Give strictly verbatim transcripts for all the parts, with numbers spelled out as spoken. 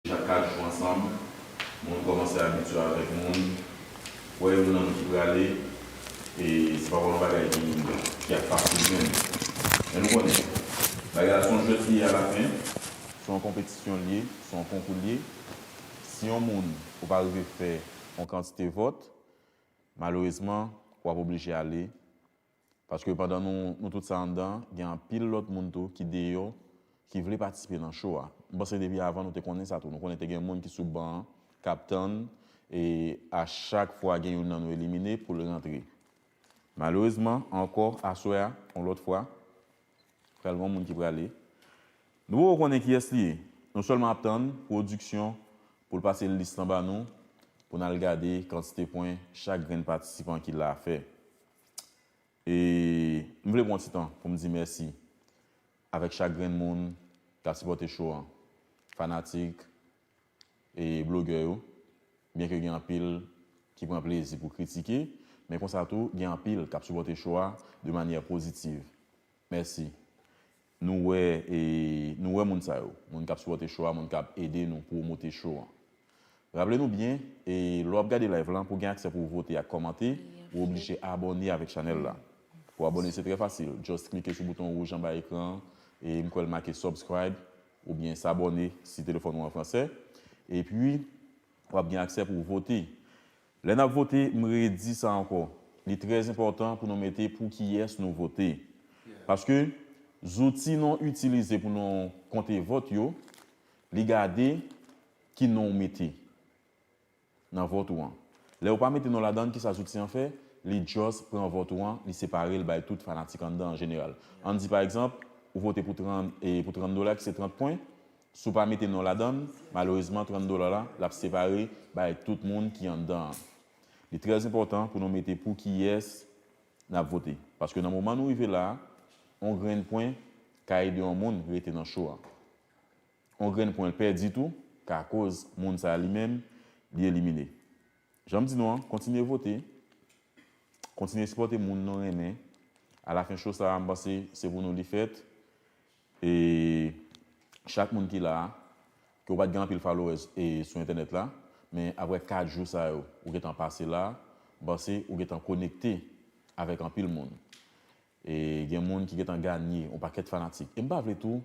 Deja kat jou ansanm, moun kòmanse abitye avèk moun. Wè, youn nan nou ki prale, e se pa yon bagay ki, ki ap fasil menm. Men nou konnen, bagay la se yon jwèt li ye alafen. Se yon konpetisyon li ye, se yon konkou li ye. Si yon moun ou pa rive fè yon kantite vòt, malerezman, w ap oblije ale. Paske pandan nou, nou tout sa anndan, gen anpil lòt moun tou ki deyò, ki vle patisipe nan cho a. M panse depi avan nou te konnen sa tou. Nou konnen te gen moun ki sou ban an, k ap tann, e a chak fwa gen youn nan nou elimine pou l rantre. Malerezman, ankò, aswè a, yon lòt fwa, pral gen yon moun ki prale. Nou poko konnen kiyès li ye. Nou sèlman ap tann pwodiksyon pou l pase lis lan ba nou, pou n al gade kantite pwen chak grenn patisipan ki la a fè. E m vle pran ti tan pou m di mèsi avèk chak grenn moun k ap sipòte cho an, fanatik e blogè yo, byenke gen anpil ki pran plezi pou kritike, men konsa tou, gen anpil k ap sipòte cho a de manyè pozitiv. Mèsi. Nou wè, e, nou wè moun sa yo, moun k ap sipòte cho a, moun k ap ede nou pwomote cho an. Raple nou byen, e, lè w ap gade live lan, pou w gen aksè pou w vote ak kòmante, ou oblije abòne avèk chanèl la. Pou w abòne, se trè fasil. Just klike sou bouton wouj anba ekran an, e m kwè l make subscribe, oubyen s'abonner si telefòn ou an fransè. Epi, w ap gen aksè pou w vote. Lè n ap vote, m redi sa ankò. Li trè enpòtan pou nou mete pou kiyès nou vote. Paske zouti nou itilize pou nou konte vòt yo, li gade ki non w mete nan vòt ou an. Lè ou pa mete non ladan, kisa zouti an fè? Li just pran vòt ou an, li separe l bay tout fanatik anndan an jeneral. Ann di pa egzanp, ou vote pou trant, e, pou trant dola, ki se trant pwen. Si w pa mete non ladan, malerezman, trant dola la, l ap separe bay tout moun ki anndan an. Li trè enpòtan pou nou mete pou kiyès n ap vote. Paske nan moman nou rive la a, yon grenn pwen ka ede yon moun rete nan cho a. Yon grenn pwen l pèdi tou ka koz moun sa a li menm, li elimine. Jan m di nou an, kontinye vote, kontinye sipòte moun nou renmen. Alafen cho sa a, m panse se pou nou li fèt. E chak moun ki la a, ke w pa t gen anpil followers, e, sou entènèt la, men apre kat jou sa yo, ou gentan pase la, m panse ou gentan konekte avèk anpil moun. E gen moun ki gentan ganye yon pakèt fanatik. E m pa vle tou,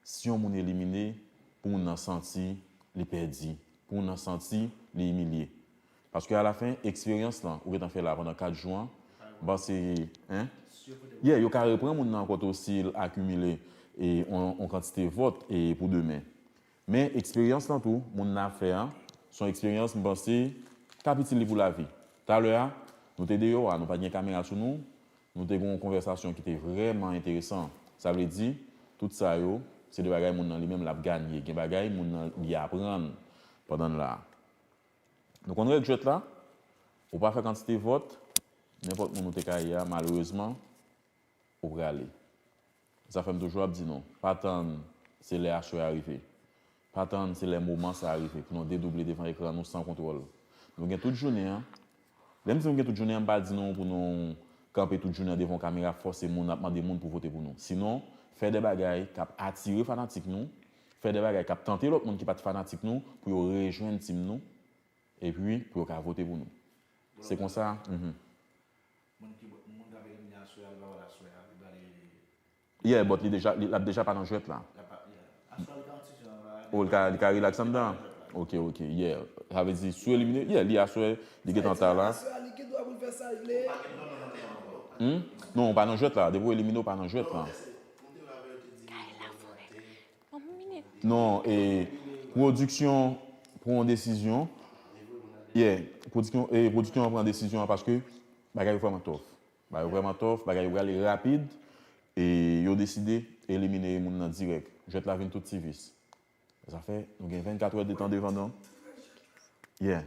si yon moun elimine, pou moun nan santi li pèdi, pou moun nan santi li imilye. Paske alafen, eksperyans lan ou gentan fè la pandan kat jou an, m panse, en? Yeah, yo ka reprann moun nan ankò tou si l akimile, e, yon, yon kantite vòt, e, pou demen. Men eksperyans lan tou, moun nan ap fè a, se yon eksperyans m panse k ap itil li pou lavi. Talè a, nou te deyò a, nou pa t gen kamera sou nou, nou te gen yon konvèsasyon ki te vrèman enteresan. Sa vle di, tout sa yo, se de bagay moun nan li menm l ap ganye. Gen bagay moun nan li aprann pandan l la a. Nou konn règ jwèt la, ou pa fè kantite vòt, nenpòt moun ou te ka ye a, malerezman, ou prale. Sa fè m toujou ap di nou, pa tann se lè aswè a rive. Pa tann se lè moman sa a rive pou nou dedouble devan ekran nou san kontwòl. Nou gen tout jounen an. Lè m di nou gen tout jounen an, m pa di nou pou nou kanpe tout jounen an devan yon kamera, fòse moun, ap mande moun pou vote pou nou. Sinon, fè de bagay k ap atire fanatik nou, fè de bagay k ap tante lòt moun ki pa t fanatik nou pou yo rejwenn team nou, epi pou yo ka vote pou nou. Se konsa, mhm. Moun ki, moun k ap elimine aswè a, li pa wè l aswè a, li prale. Yeah, but li deja, li, l ap deja pa nan jwèt la. L ap pa, yeah. Aswè a, li ka yon ti jan, oh, li ka, li ka relax anndan. Ok, ok, yeah. Sa vle di, si w elimine, yeah, li aswè, li gentan ta la. Aswè a, li gen dwa pou l fè sa l vle. Hmm? Non, ou pa nan jwèt la. Depi w elimine, ou pa nan jwèt la. Non, e, pwodiksyon pran desizyon. Yeah, pwodiksyon, e, pwodiksyon an pran desizyon an paske bagay yo vrèman tough. Bagay yo vrèman tough, bagay yo prale rapid, e yo deside elimine moun nan dirèk. Jwèt la vin tout tivis. Sa fè, nou gen vennkat è de tan devan nou. Yeah.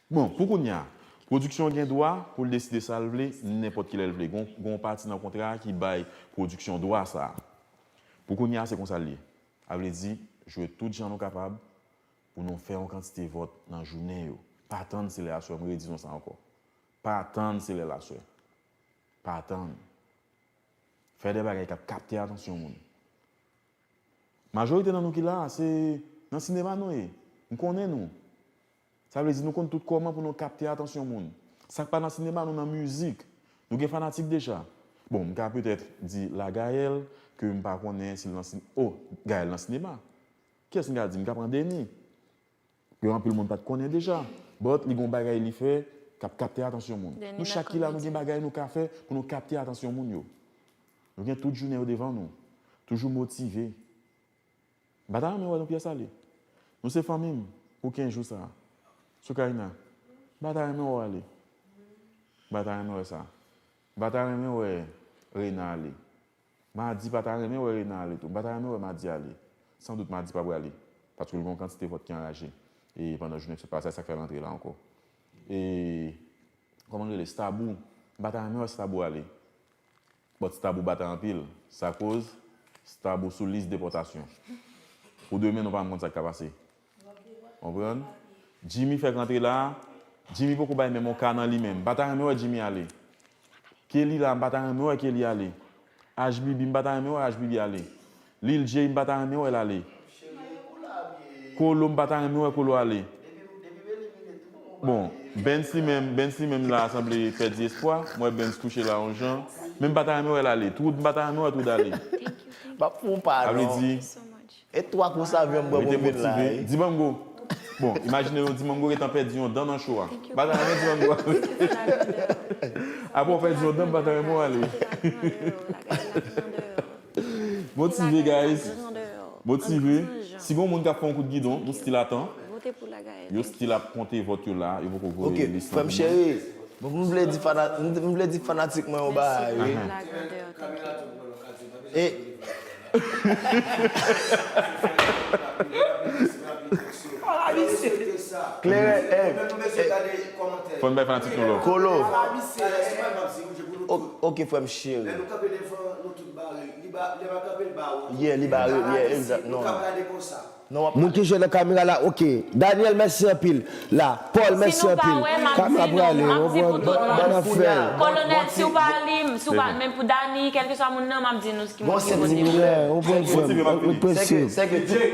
Bon, pou kounye a, pwodiksyon an gen dwa pou l deside sa l vle, nenpòt ki lè l vle. Gon, gon pati nan kontra a ki bay pwodiksyon dwa sa a. Pou kounye a, se konsa l ye. Sa vle di, jwe tout jan nou kapab pou nou fè yon kantite vòt nan jounen yo. Pa tann se lè aswè, m redi nou sa ankò. Pa tann se lè l aswè. Pa tann. Fè de bagay k ap kapte atansyon moun. Majorite nan nou ki la a, se nan sinema nou ye. M konnen nou. Sa vle di nou konn tout kòman pou nou kapte atansyon moun. Sa k pa nan sinema, nou nan mizik. Nou gen fanatik deja. Bon, m ka petèt di la Gaëlle ke m pa konnen si l nan sinema. Oh, Gaëlle nan sinema. Kiyès m ka di? M ka pran Denis. Gen anpil moun pa t konnen deja. But li gon bagay li fè k ap kapte atansyon moun. Nou chak ki la, nou gen bagay nou ka fè pou nou kapte atansyon moun yo. Nou gen tout jounen yo devan nou. Toujou motive. M pa ta renmen wè nou pyès ale. Nou se fanmi m pou kenz jou sa a. Soukaina, m pa ta renmen wè w ale. M pa ta renmen wè sa. M pa ta renmen wè Reina ale. Madi pa ta renmen wè Reina ale tou. M pa ta renmen wè Madi ale. Sandout Madi pa prale. Paske l gen yon kantite vòt ki anraje. E pandan jounen ki sot pase a, sa k fè l antre la ankò. E, kòman l rele? Stabou. M pa ta renmen wè Stabou ale. But Stabou batay anpil. Sa koz Stabou sou lis depòtasyon. Pou demen, nou pa menm konn sa k ka pase. Konprann? Jimmy fèk rantre la. Jimmy poko bay menm yon ka nan li menm. M pa ta renmen wè Jimmy ale. Kelly la, m pa ta renmen wè Kelly ale. H B B, m pa ta renmen wè H B B ale. Lil J, m pa ta renmen wè l ale. Kolo, m pa ta renmen wè Kolo ale. Bon, Bens li menm, Bens li menm la sanble pèdi espwa. M wè Bens touche la yon jan. Men m pa ta renmen wè l ale. Troud, m pa ta renmen wè Troud ale. M ap fè w pa non. Sa vle di, E twa kou sa vyon m bwè pou m vin la wi. Dimango. Bon, imajine nou Dimango gentan pèdi yon dan nan show a. M pa ta renmen Dimango ale. Apre w pèdi yon dan, m pa ta renmen w ale. Motive, guys. Motive. Si gon moun k ap fè yon kout gidon, nou still atan. Yo still ap konte vòt yo la, yo poko voye lis lan pou mwen. Bon, m vle di fana, m vle di fanatik mwen yon bagay wi. E Kleren, e, e, Fò n bay fanatik nou love. Kolo. O- Ok, frè m cheri. Yeah, li bare, yeah, exact, non. Non, w ap Moun ki jwe nan kamera la, ok. Daniel, mèsi anpil. La, Paul, mèsi anpil. Kamera prale, w konprann? Ban n fè l. Kolonèl, si w pa li, si w pa, men pou Dani, kèlkeswa moun nan, m ap di nou ki moun ki vote. Gon sèt di milyon. W konprann, frè m? Ret prese. Sèke, sèke,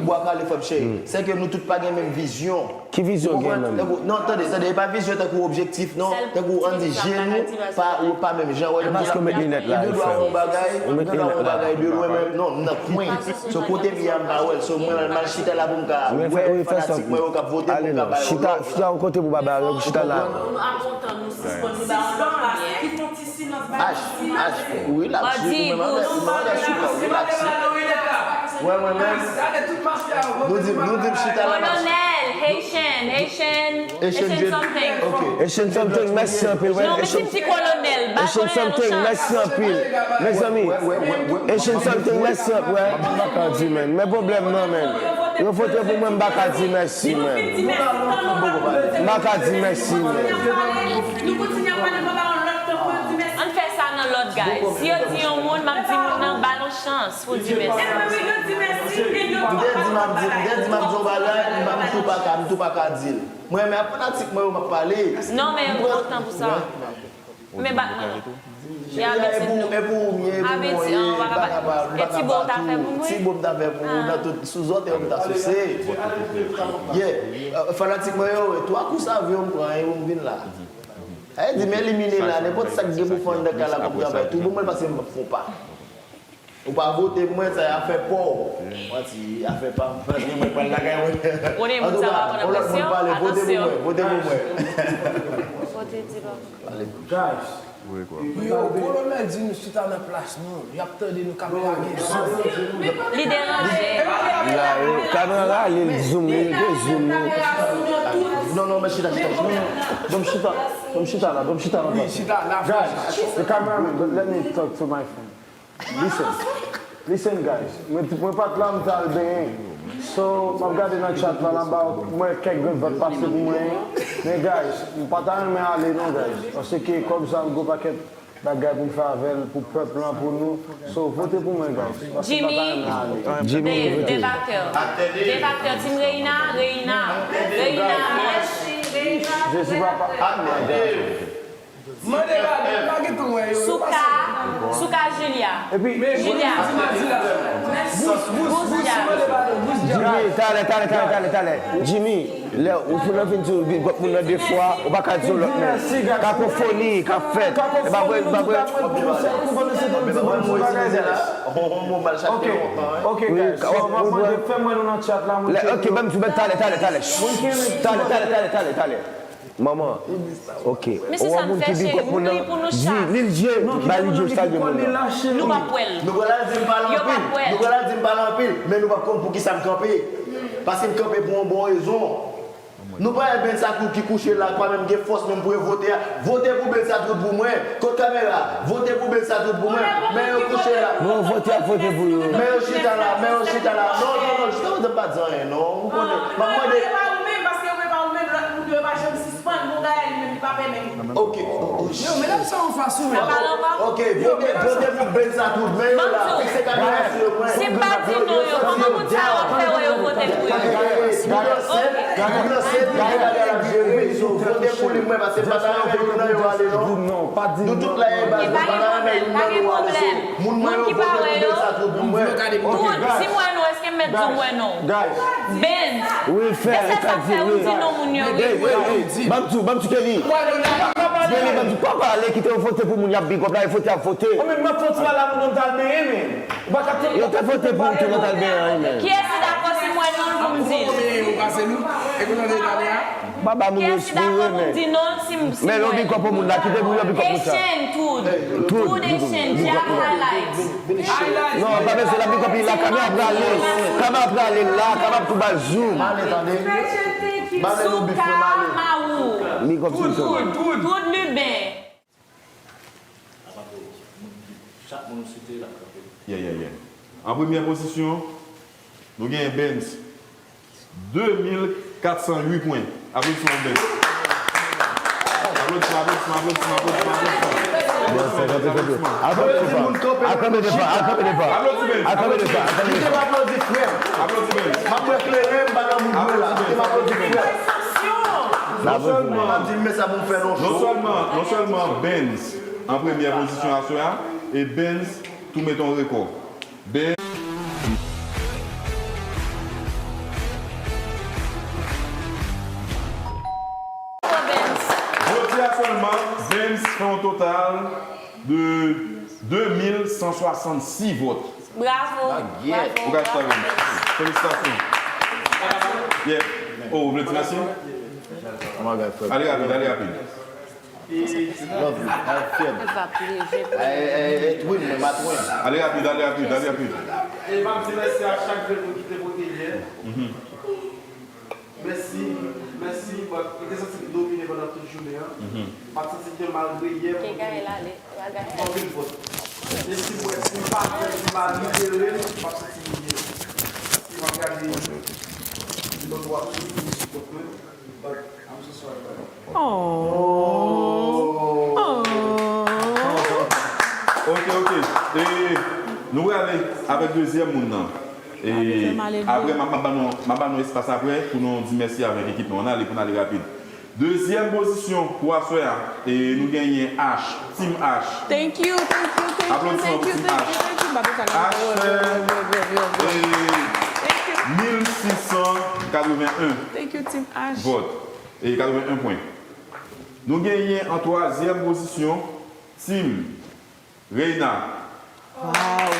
bwa kale, frè m cheri. Sèke nou tout pa gen menm vizyon. Ki vizyon w gen menm? Non, tande, tande, e pa vizyon tankou objektif, non. Tankou ann di je nou pa, pa menm jan. Wè, paske w met linèt la, frè m. Ou gen dwa fè yon bagay, ou gen dwa fè yon bagay de lwen, men non, m nan kwen. So, kote m ye a, m pa wè l. So, mwen, m al chita la pou m ka wè fanatik mwen yo k ap vote pou m ka ba yo love. Chita yon kote pou w pa bare, chita la. H, H, relax, ou menm anlè, ou menm anlè sou kò, relax. Wè mwen menm. Nou di, nou di m chita la. Kolonèl, Haitian, Haitian, Haitian something. Haitian something, mèsi anpil. Non, men si m di kolonèl, ba kolonèl yon chans. Mèsi anpil. Mezanmi, Haitian something, mèsi anpil. M pa ka di, man. Men pwoblèm nan, man. Yo vote pou mwen, m pa ka di mèsi, man. M pa ka di mèsi, man. Ann fè sa nan lòd, guys. Si yo di yon moun, m ap di moun nan ba l yon chans pou l di mèsi. M te di m ap di, m te di m ap di yon bagay, m pa, m tou pa ka, m tou pa ka di l. Mwen, men ak fanatik mwen yo, m ap pale. Non, men m pran tan pou sa. Men bat mwen non. E pou ou m ye, e pou mwen ye, m pa ka pa, m pa ka pa tou. Ti bo m ta fè pou ou, nan tout sou zòt e yo m ta souse. Yeah, fanatik mwen yo, twa kou sa vyon m pran e pou m vin la. Sa vle di m elimine la, nenpòt sa k gen pou fè anndan kay la kòm travay, tou bon mwen l pase m p ap fè yon pa. Ou pa vote mwen, sa e afè pa w. Manti, afè pa m. Paske mwen pral lakay mwen. Antouka, yon lòt moun pale, vote pou mwen, vote pou mwen. Yo, kolonèl di nou chita nan plas nou, y ap tande nou, kamera gen zoom. Li deranje. Kamera rale, li zoom, li rete zoom, li. Non, non, men chita, chita, chita. Ban m chita, ban m chita la, ban m chita la. Guys, the cameraman, let me talk to my friend. Listen, listen guys, mwen, mwen pa t la, m t al benyen. So, m ap gade nan chat la, m ap ba, m wè kèk grenn vòt pase pou mwen. Men guys, m pa ta renmen ale non guys. Paske kòb sa m gon pakèt bagay pou m fè avè l, pou pèp lan, pou nou. So, vote pou mwen guys. Paske m pa ta renmen ale. Jimmy, de, de faktè. De faktè, Team Reina, Reina. Reina, mèsi, Reina. Je suis pas. Mande pa, pa gen tan wè yo. Souka, Sou ka Julia. Epi Julia. Bous Diab. Jimmy, talè, talè, talè, talè, talè. Jimmy, lè ou fin nan vin di bigòp moun nan de fwa, ou pa ka di yon lòt men. Kakofoni k ap fèt. E pa vre, e pa vre. Ok, ok, guys. So, m ap mande, fè m wè nou nan chat la, moun ki... Ok, ban m di, talè, talè, talè. Talè, talè, talè, talè, talè. Manman, ok. Ou wè moun ki bigòp moun nan, di li l je, ba li je, salye moun nan. Nou p ap wè l. Nou pral di m pale anpil. Nou pral di m pale anpil, men nou p ap konn poukisa m kanpe. Paske m kanpe pou yon bon rezon. Nou pa wè Benz sa tou ki kouche la, pa menm gen fòs menm pou yo vote a. Vote pou Benz sa tout pou mwen. Kot kamera? Vote pou Benz sa tout pou mwen. Men yo kouche la. Bon, vote ap vote pou yo. Men yo chita la, men yo chita la. Non, non, non, jiskaprezan m pa di anyen, non. Ou konnen. M ap mande. Ou pa ou menm, paske ou pa ou menm, lòt moun yo pa janm sispann, bon, Gaël li menm, li pa pè menm. Ok, o- o- Yo, medam sa anfas ou menm. Ok, vote, vote pou Benz sa tout, men yo la, fikse kamera sou yo, mwen. Si m pa di non yo, kòman moun sa yo ap fè wè yo vote pou yo? Moun yo sèt, moun yo sèt, li gen bagay l ap jere, so vote pou li, mwen, paske m pa ta renmen youn nan yo ale, non. Nou tout la, e baz, nou pa ta renmen youn nan nou ale, so moun mwen yo vote pou Benz sa tout pou mwen. Tout, si m wè non, èske m mèt di w wè non? Benz. Wi, fè, e sa k fè ou di non moun yo, wi. Ban m di w, ban m di w, Kelly. Kelly, ban m di w, pa pale, kite yo vote pou moun y ap big up la, e vote y ap vote. Ou menm, m ap fè yon ti pale a moun nan m t al benyen, men. Ou pa ka tande. Yo te vote pou ou tou nan t al benyen an, men. Kiyès ki dakò si m wè non l pou m di l? Ou pase nou, e kontan de tande a? Baba moun yo espire, men. Men yo big up pou moun la, kite moun yo big up pou sa. Asian, Tud. Tud Asian, Jack Highlights. Non, pa bezwen la big up li la, kamera prale. Kamera prale la, kamera tou ba zoom. Big up Tud. Tud Lubin. Chak moun ou site, l ap kanpe. Yeah, yeah, yeah. An premyè pozisyon, nou genyen Benz. De mil kat san uit pwen. Aplodisman pou Benz. Aplodisman, aplodisman, aplodisman, aplodisman, aplodisman. Aplodisman. Aplodisman. Aplodisman. Aplodisman. Aplodisman. Aplodisman. Kite m aplodi frè m. Aplodi Benz. M ap bwè kleren, m pa nan moud mwen la. Kite m aplodi frè m. Non sèlman, m ap di m men sa pou m fè non show. Non sèlman, non sèlman Benz an premyè pozisyon aswè a, e Benz tou mete yon rekò. Benz. Jodi a sèlman, Benz fè yon total de de mil san swasannsis vòt. Bravo, bravo, bravo. Felisitasyon. Yeah. Oh, ou vle di mèsi? Ale rapid, ale rapid. Love you. Ay, fèb. Ay, ay, ay, twin, men matwen. Ale rapid, ale rapid, ale rapid. E m ap di mèsi a chak grenn moun ki te vote yè. Mèsi, mèsi, but li te santi l domine pandan tout jounen an. M ap santi l byen malgre yè m gen anpil vòt. E si m wè, si m pa fè, si m pa libere l, m ap santi m byen. Si m ap gade lòt wap ki vin sou kont mwen, but I'm so sorry, brother. Oh. Oh. Ok, ok. E nou prale avèk dezyèm moun nan. E apre, m ap, m ap ba nou, m ap ba nou espas apre pou nou di mèsi avèk ekip nou. Ann ale, pou n ale rapid. Dezyèm pozisyon pou aswè a, e nou genyen H, Team H. Thank you, thank you, thank you, thank you, thank you, thank you. H fè, e, mil sis san katreven en vòt, e katreven en pwen. Nou genyen an twazyèm pozisyon, Team Reina. Wow.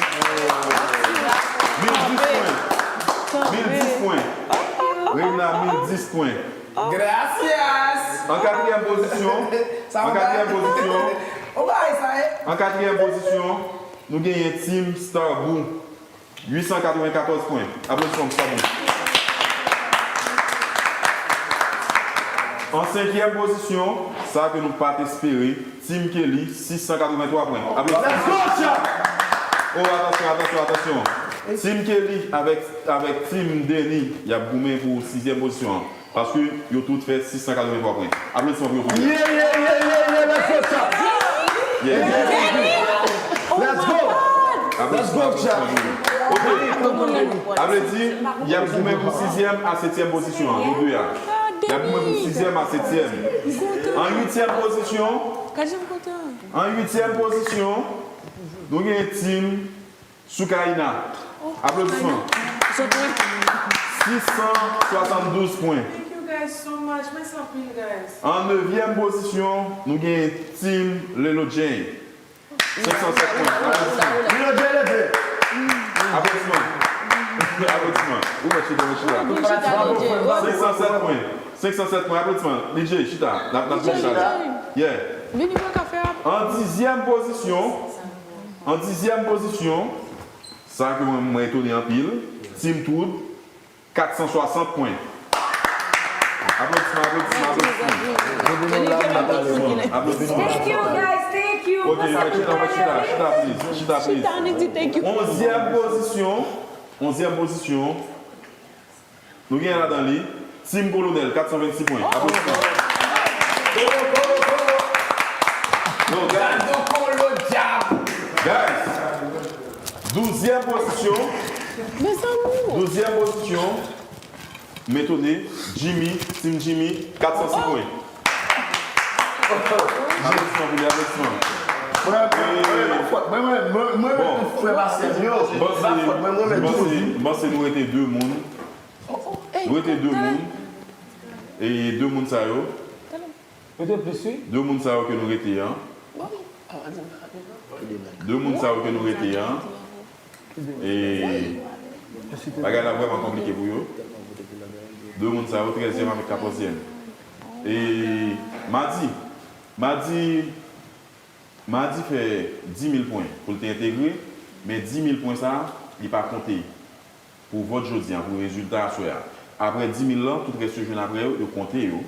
Mil dis pwen. Mil dis pwen. Reina, mil dis pwen. Gracias. An katriyèm pozisyon, an katriyèm pozisyon, an katriyèm pozisyon, nou genyen Team Starbou. Uit san katrevenkatòz pwen. Aplodisman pou sa moun. An senkyèm pozisyon, sa ke nou pa t espere, Team Kelly, sis san katrevenntwa pwen. Aplodisman. Let's go, chat! Oh, atansyon, atansyon, atansyon. Team Kelly avèk, avèk Team Denny, y ap goumen pou sizyèm pozisyon an. Paske yo tout fè sis san katrevenntwa pwen. Aplodisman pou yo tout. Yeah, yeah, yeah, yeah, yeah, let's go, chat. Yeah, yeah. Let's go. Let's go, chat. Ok. Sa vle di, y ap goumen pou sizyèm a setyèm pozisyon an, nou de a. Y ap goumen pou sizyèm a setyèm. An uityèm pozisyon, an uityèm pozisyon, Nou gen Team Soukaina. Aplodisman. Sis san swasanndouz pwen. Thank you guys so much. Mèsi anpil, guys. An nevyèm pozisyon, nou gen Team Lelo Jane. Senk san sèt pwen. Aplodisman. Lelo Jane leve. Aplodisman. Aplodisman. Ou mèt chita, mèt chita. Senk san sèt pwen. Senk san sèt pwen. Aplodisman. D J, chita. N ap, n ap chita. Yeah. Vini mwen kafe a. An dizyèm pozisyon, an dizyèm pozisyon, sa ke mwen, mwen etone anpil, Team Trood, kat san swasant pwen. Aplodisman, aplodisman, aplodisman. Aplodisman, aplodisman. Thank you, guys. Thank you. Ok, mwen chita, mwen chita, chita, please, chita, please. Onzyèm pozisyon, onzyèm pozisyon, nou gen ladan li, Team Kolonèl, kat san vennsis pwen. Aplodisman. No, guys. Guys, douzyèm pozisyon. Douzyèm pozisyon. M etone, Jimmy, Team Jimmy, kat san sis pwen. Aplodisman pou li, aplodisman. Mwen, mwen, mwen, mwen, mwen, mwen, mwen, mwen, frè Marcel, yo, pa fòt, mwen, mwen, mwen, M panse nou rete de moun. Nou rete de moun. E de moun sa yo. Yo te plis, wi. De moun sa yo ke nou rete an. De moun sa yo ke nou rete an. E bagay la vrèman konplike pou yo. De moun sa yo, trèzyèm avèk katòzyèm. E Madi, Madi, Madi fè dis mil pwen pou l te entegre, men dis mil pwen sa a, li pa konte pou vòt jodi a, pou rezilta aswè a. Aprè dis mil lan, tout rès yo jwenn aprè yo, yo konte yo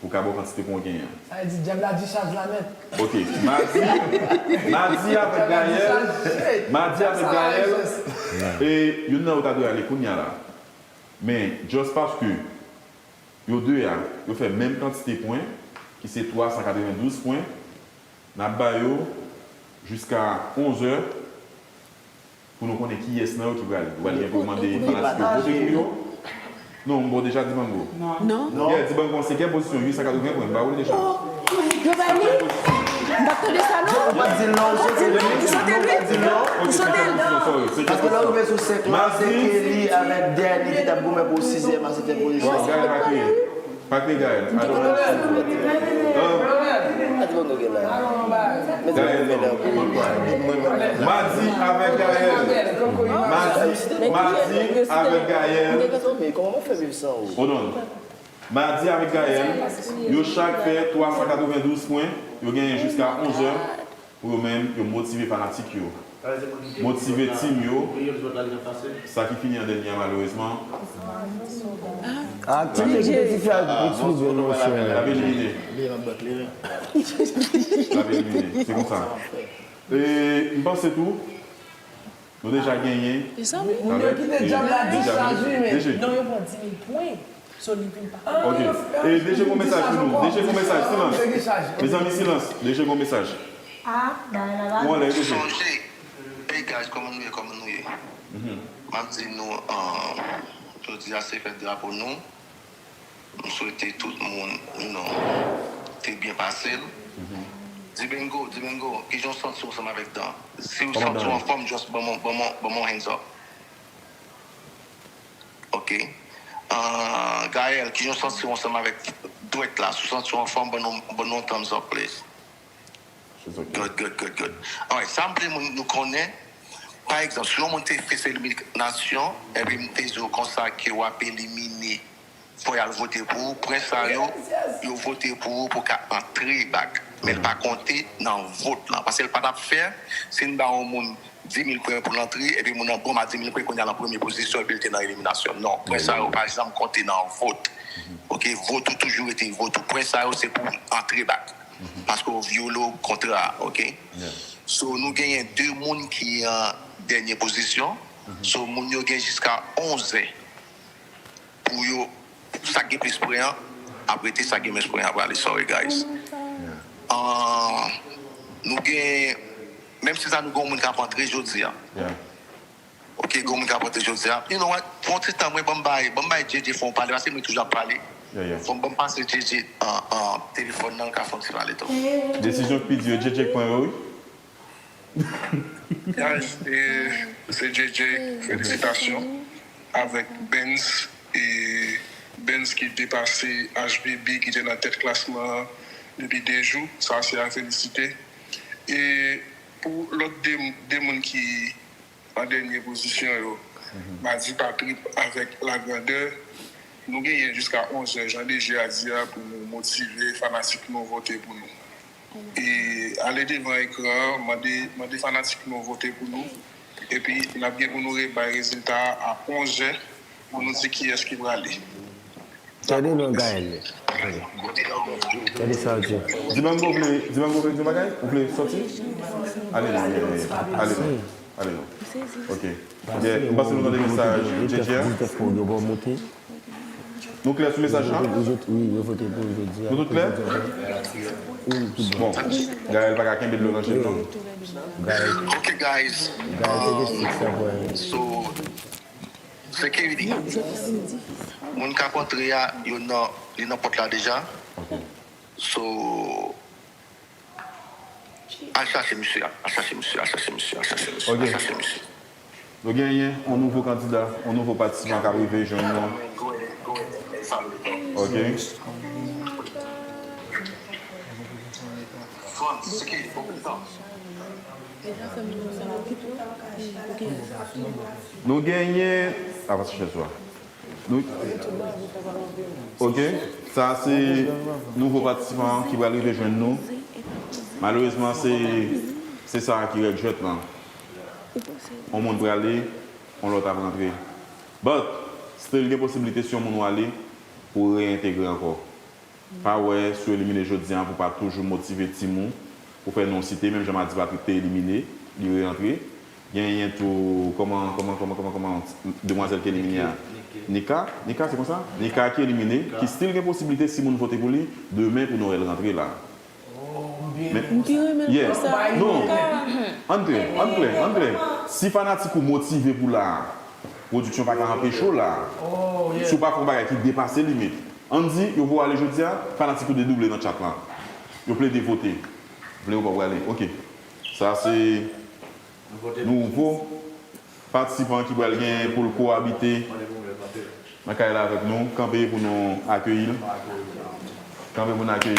pou ka ba w kantite pwen w genyen an. Sa vle di dyab la di chaj la nèt. Ok, Madi, Madi avèk Gaël, Madi avèk Gaël, e youn nan yo ta dwe ale kounye a la. Men, just paske yo de a, yo fè menm kantite pwen, ki se twa san katrevendouz pwen, n ap ba yo jiska onzè pou nou konnen kiyès nan yo ki prale. Ou pral gen pou mande fanatik yo vote pou yo. Non, m ba w deja Dibango. Non. Yeah, Dibango an senkyèm pozisyon, uit san katreven pwen, m ba w li deja. Yo bay li? M pa t tande sa non. Ou pa di l non, ou soti l. Ou sote li? Ou sote l? Paske lè w rive sou senk lan, se Kelly avèk Danny ki t ap goumen pou sizyèm a setyèm pozisyon. Bon, Gaël pa kriye. Pa kriye, Gaël. I don't understand. Mwen di mwen gen la. Gaël, non. Madi avèk Gaël. Madi, Madi avèk Gaël. Kòman mwen fè viv san ou? Hold on. Madi avèk Gaël, yo chak fè twa san katrevendouz pwen, yo genyen jiska onzè pou yo menm, yo motive fanatik yo. Motive team yo. Sa ki fini an dènye a, malerezman. Ah, ki te ki te ti fè ak X P V, monchè. L ap elimine. L ap elimine. Se konsa. E m panse tou, nou deja genyen. Moun yo kite dyab la di chaj, wi, men. D J. Non, yo pran dis mil pwen. So, li vin pa. Ok. E D J gon mesaj pou nou. D J gon mesaj. Silans. Mezanmi, silans. D J gon mesaj. Ah, bagay la la. Ou anlè, D J. Sonje, hey guys, kòman nou ye, kòman nou ye? M ap di nou, uh, jodi a se fèt drapo nou. M swete tout moun, you know, te byen pase l. Dibengo, Dibengo, kijan w santi w ansanm avèk Dan? Si w santi w anfòm, just ban m, ban m, ban m yon hands up. Ok. Uh, Gaël, kijan w santi w ansanm avèk dwèt la? Si w santi w anfòm, ban nou, ban nou yon thumbs up, please. Good, good, good, good. Alright, sa m vle moun nou konnen, pa egzanp, si yon moun te fese eliminasyon, epi m te di w konsa ke w ap elimine, fò y al vote pou ou, pwen sa yo, yo vote pou ou pou w ka antre back. Men l pa konte nan vot lan. Paske l pa t ap fè, si n ba yon moun dis mil pwen pou l antre, epi moun nan bon a dis mil pwen, kounye a l an premye pozisyon, epi l te nan eliminasyon. Non, pwen sa yo pa janm konte nan vot. Ok, vot ou toujou rete vot ou. Pwen sa yo se pou w antre back. Paske w vyole w kontra a, ok? So, nou genyen de moun ki an dènye pozisyon. So, moun yo gen jiska onz è pou yo, sa k gen plis pwen an ap rete, sa k gen mwens pwen an ap prale. Sorry, guys. Ah, nou gen, menm si sa nou gen yon moun k ap antre jodi a. Ok, gen yon moun k ap antre jodi a. You know what? Pou yon ti tan, mwen, ban m bay, ban m bay J J fè yon pale, paske mwen toujou ap pale. Fò m, ban m pase J J, ah, ah, telefòn nan, l ka fè yon ti pale tou. Desizyon k pi di yo, J J k pran yo, wi. Guys, e, se J J, felisitasyon avèk Benz, e Benz ki depase H B B ki te nan tèt klasman an depi de jou. Sa se a felisite. E pou lòt de, de moun ki an dènye pozisyon yo, Madi pa trip avèk Lagrandè. Nou genyen jiska onz è, jan D J a di a, pou nou motive fanatik nou vote pou nou. E ale devan ekran an, mande, mande fanatik nou vote pou nou. Epi n ap gen pou nou rebay rezilta a a onz è pou nou di kiyès ki prale. Tande non Gaël. Tande sa w di. Di ban m, ou vle, di ban m, ou vle di yon bagay? Ou vle sòti? Ale non, ale non, ale non. Ale non. Ok. Ebyen, m panse nou tande mesaj J J a. Nou klè sou mesaj la? Wi, yo vote pou jodi a. Nou tout klè? Wi, tout bon. Bon, Gaël pa ka kenbe dlo nan je l non. Gaël. Ok, guys. Gaël te gen six sa pou. So, security. Moun k ap antre a, yo nan, li nan pòt la deja. Ok. So, al chache misye, al chache misye, al chache misye, al chache misye, al chache misye. Nou genyen yon nouvo kandida, yon nouvo patisipan k ap rive jwenn nou. Ok. Nou genyen, avanse chèz ou a. Nou, ok, sa se nouvo patisipan ki pral rive jwenn nou. Malerezman, se, se sa ki règ jwèt lan. Yon moun prale, yon lòt ap rantre. But, still gen posiblite si yon moun w ale, pou w reyentegre ankò. Pa wè si w elimine jodi a pou pa toujou motive tim ou, pou fè non w site, menm jan Madi Patrick te elimine, li rerantre. Genyen tou, kòman, kòman, kòman, kòman, kòman, demwazèl ki elimine a? Nika. Nika, se konsa? Nika ki elimine, ki still gen posiblite si moun vote pou li, demen pou Noël rantre la. Men, m pi renmen l pou sa. Non. Ann klè, ann klè, ann klè. Si fanatik ou motive pou la a, pwodiksyon pa ka anpeche w la a. Si w pa fè yon bagay ki depase limit. Ann di, yo voye w ale jodi a, fanatik ou dedouble nan chat lan. Yo plede vote. Vle ou pa prale. Ok. Sa se nouvo patisipan ki pral gen pou l kowabite nan kay la avèk nou. Kanpe pou nou akeyi l. Kanpe pou nou akeyi l.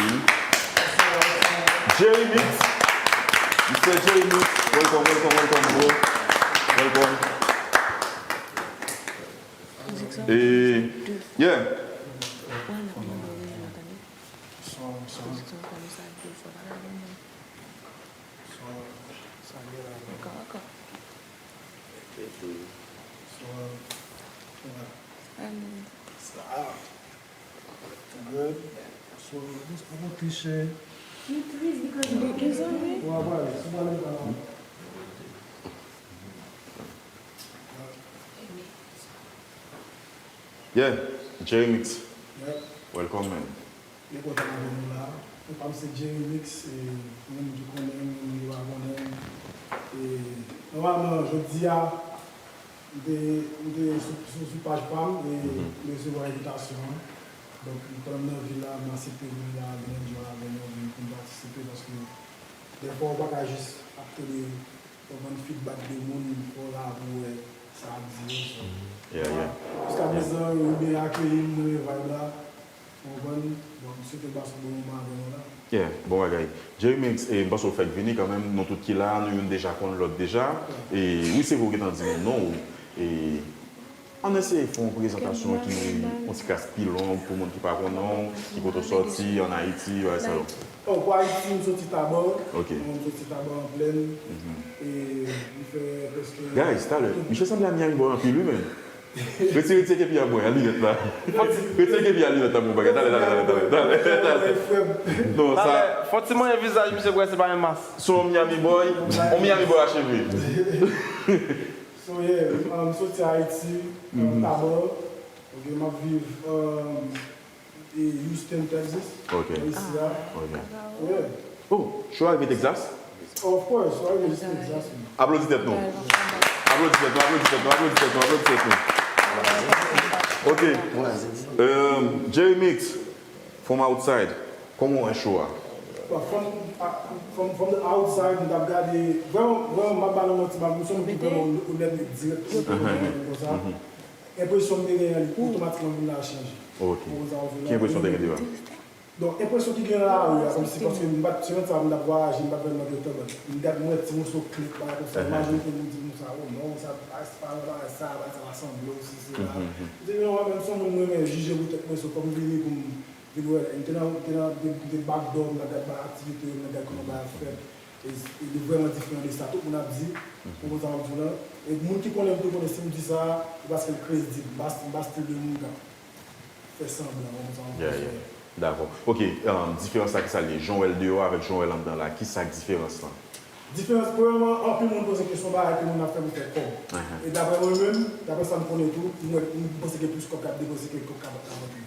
Jerry Mix. Mister Jerry Mix. Welcome, welcome, welcome, bro. Welcome. E, yeah. Good. So, just a little cliche. Mezanmi. Yeah, Jerry Mix. Yep. Welcome, man. Mwen kontan avè nou la. Non pa m se Jerry Mix, e, pou moun ki konnen m, moun ki pa konnen m. E, nòmalman, jodi a, m te, m te sou, sou, sou paj pa m, e m resevwa envitasyon an. Donk, pandan m nan vil la, m aksepte vin la, vin enjoy avè nou, vin pou m patisipe, paske dèfwa ou pa ka jis ap tande, konprann feedback de moun, fò w la pou w wè sa ap di yo, so. Yeah, yeah. Jiska prezan, yo byen akeyi m, m renmen vibe la. Ou konprann? Bon, m swete w pase yon bon moman avè nou la. Yeah, bon bagay. Jerry Mix, e, m panse w fèk vini kanmenm, nou tout ki la, nou youn deja konn lòt deja. E wi, se vre w gentan di nou non w. E ann eseye fè yon prezantasyon ki yon ti kras pi long pou moun ki pa konnen w, ki kote w sòti, ann Ayiti, bagay sa yo. Oh, pou Ayiti, m sòti Taba. Ok. M sòti Taba an Plèn. E m fè prèske... Guys, talè, misye sanble a Miami Boy anpil, wi, men. Retire, retire kepi a mwen, a linèt la. Retire kepi a linèt la, mon bagay. Talè, talè, talè, talè, talè, talè. Non, sa... Talè, fò ti manyen vizaj misye, kwè se pa yon mas. Se yon Miami Boy, yon Miami Boy acheve. So, yeah, um, m soti Ayiti, um, Taba. Ok, m ap viv, um, e Houston, Texas. Ok. Mwen isi a. Ok. Yeah. Oh, show a rive Texas? Of course, show a rive jis Texas, man. Aplodi tèt nou. Aplodi tèt nou, aplodi tèt nou, aplodi tèt nou, aplodi tèt nou. Ok. Um, Jerry Mix, from outside. Kòman w wè show a? From, from, from the outside, m t ap gade, vrèman, vrèman, m ap ba nou manti, m ap, m se yon moun ki vrèman onèt e dirèk, konsa. Enpresyon m te genyen an, li otomatikman vin la chanje. Ok. Ki enpresyon w te gen deja? Donk, enpresyon ki gen nan lari a, kòmsi, paske m pa t, se lè sa a m t ap vwayaje, m pa t vrèman gen tan, but m gad, m wè ti moso kle, bagay konsa, majorite moun di konsa, oh non, sa, bagay, se pa nan bagay sa, bagay sa pa sanble w, si, se la. M di, non, mwen menm, se yon moun mwen renmen jije pou tèt mwen, so, fò m vini pou m vin wè, m te nan, m te nan, m te, m te back door, m t ap gad bagay aktivite yo, m t ap gad kòman bagay ap fèt. E, e li vrèman diferan de sa tout moun ap di, ou konprann sa m ap di w lan. E moun ki konnen m tou konnen si m di sa, se paske l kredib, m pa, m pa stil de moun k ap fè sanblan, ou konprann sa m ap di w lan. Dakò. Ok, um, diferans la, kisa l ye? Jan w wè l deyò avèk jan w wè l anndan la, kisa k diferans lan? Diferans, premyèman, anpil moun panse ke se yon bagay ke moun ap fè pou fè kòb. E daprè mwen menm, daprè sa m konnen tou, m wè, m panse ke plis kòb k ap depanse ke kòb k ap, k ap rantre.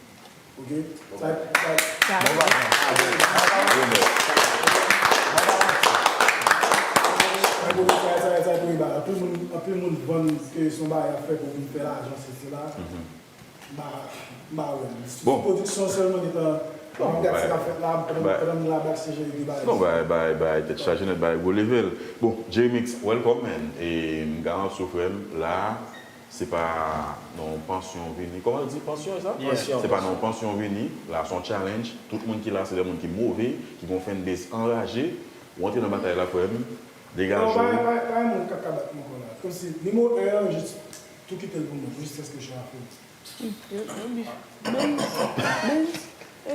Ok? Sa, sa, sa, sa, sa, sa, anpil moun, anpil moun vann ke se yon bagay y ap fè pou vin fè lajan, se, se la. M pa, m pa wè l. Si pwodiksyon sèlman gentan, m ap gad sa k ap fèt la, pandan, pandan m la backstage, e de bagay. Non, bay, bay, bay, tèt chaje nèt, bay, gwo level. Bon, J-Mix, welcome, man. E m garanti w, frè m, la, se pa nan yon pansyon w vini. Kòman yo di pansyon, e sa? Se pa nan yon pansyon w vini. La, se yon challenge. Tout moun ki la, se de moun ki move, ki gen yon fanbase anraje. Ou antre nan batay la, frè m. Degaje w. Non, pa, pa, pa yon moun k ap ka bat mwen ankò la. Kòmsi, nimewo en an, jis tou kite l pou mwen, jiskaske show a fini. Yo, yo, yo, Benz. Benz.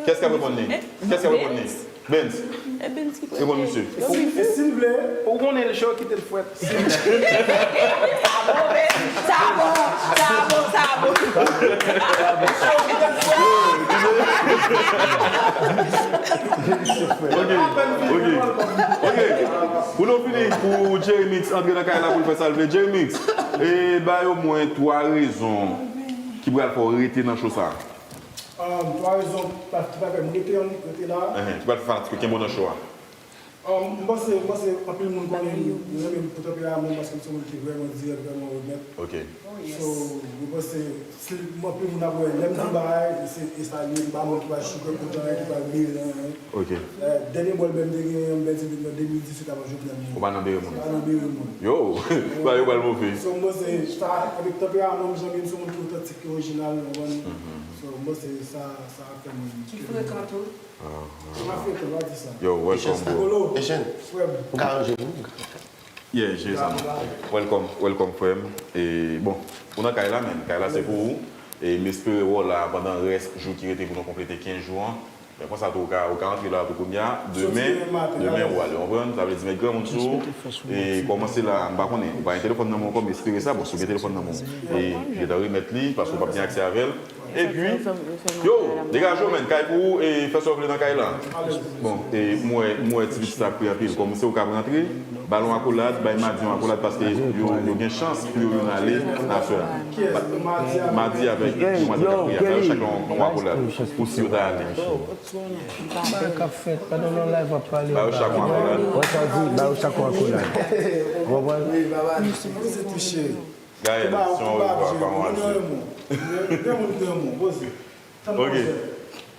Kès k ap reponn li? Kès k ap reponn li? Benz. Reponn misye. E si l vle, ou konnen l cho, kite l fwèt. Sa bon, Benz. Sa bon, sa bon, sa bon. Ok, ok, ok. Pou nou fini, pou J-Mix antre nan kay la pou l fè sa l vle. J-Mix, e bay omwen twa rezon ki pral fè w rete nan show sa a? Um, twa rezon pa, ki pa fè m rete, rete la. Ki pral fè fanatik yo kenbe w nan show a. Um, m panse, m panse anpil moun konnen m, yo renmen m pou tanperamo m paske m se yon moun ki vrèman dirèk, vrèman onèt. Ok. So, m panse, si anpil moun ap wè, lè m di bagay, se, e sa l ye, m pa moun ki pral chouke kontan, ki pral bere, Ok. Eh, dènye bòl bè m te genyen, m pèdi li nan de mil dizuit avan Jovenel mouri. Ou pa nan bere moun. Pa nan bere moun. Yo, bagay yo pral move. So, m panse, sa, avèk tanperaman m, jan m ye, m se yon moun ki otantik, ki orijinal, ou konprann? So, m panse, sa, sa ap fè moun. Ki frekan tou. Ah, ah. M pa frekan, pa di sa. Yo, welcome, bro. Kolo, frè m. M ka ranje pou ou. Yeah, Jay Sanon. Welcome, welcome, frè m. E, bon, ou nan kay la, men. Kay la, se pou ou. E m espere wè w la pandan rès jou ki rete pou nou konplete kenz jou an. Men konsa tou, ou ka, ou ka antre la tou kounye a. Demen, demen ou ale, w konprann? Sa vle di, met granmoun sou ou. E kòmanse la, m pa konnen. Ou pa gen telefòn nan men w ankò, m espere sa. Bon, si w gen telefòn nan men w, e gentan remèt li, paske w p ap gen aksè avè l. Epi, yo, degaje w, menn, kay pou ou, e fè sa w vle nan kay la. Bon, e m wè, m wè ti pitit sa ap kriye anpil. Kòm se ou k ap rantre, ba l yon akolad, bay Madi yon akolad, paske yo, yo gen chans pou yo youn ale nan aswè a. Madi avèk demwazèl k ap kriye a, ba yo chak yon, yon akolad pou si yo ta ale. Sa k ap fèt? Pandan nan live w ap pale. Ba yo chak yon akolad. Wè sa w di, ba yo chak yon akolad. Ou konprann? Gaël, se yon revwa, pa yon adieu. Ok.